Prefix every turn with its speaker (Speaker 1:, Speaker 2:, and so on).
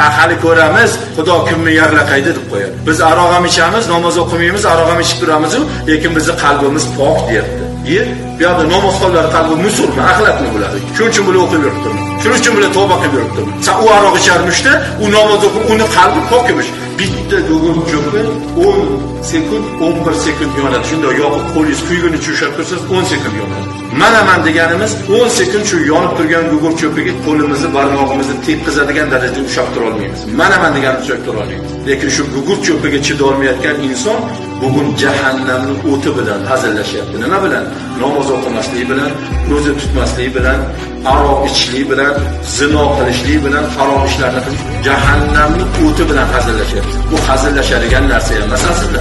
Speaker 1: Ha, hali ko'ramiz, Xudo kimni yarlaqaydi deb qo'yadi. Biz aroq ham ichamiz, namoz o'qimaymiz, aroq ham ichib turamiz, lekin bizni qalbimiz pok deyapti. Ye, bu yoqda namozxonlar qalbi musulmon, axlatmi bo'ladi? Shuning uchun bular o'qib yuribdimi? Shuning uchun bular tavba qilib yuribdimi? San u aroq icharmishda, u namoz o'qib, uni qalbi pok emish. Bitta gugurt cho'pi 10 sekund, 11 sekund yonadi. Shunday yoqib qo'lingiz kuygunicha ushlab tursangiz 10 sekund yonadi. Mana man deganimiz 10 sekund shu yonib turgan gugurt cho'piga qo'limizni, barmog'imizni tekkizadigan darajada ushlab tura olmaymiz. Mana man deganimiz ushlab tura olmaymiz. Lekin shu gugurt cho'piga chidolmayotgan inson bugun jahannamning o'ti bilan hazillashyapti. Nima bilan? Namoz o'qimaslik bilan, ro'za tutmaslik bilan, aroq ichishlik bilan, zino qilishlik bilan, harom ishlarni qilib, jahannamning o'ti bilan hazillashyapti. Bu hazillashadigan narsa emas aslida.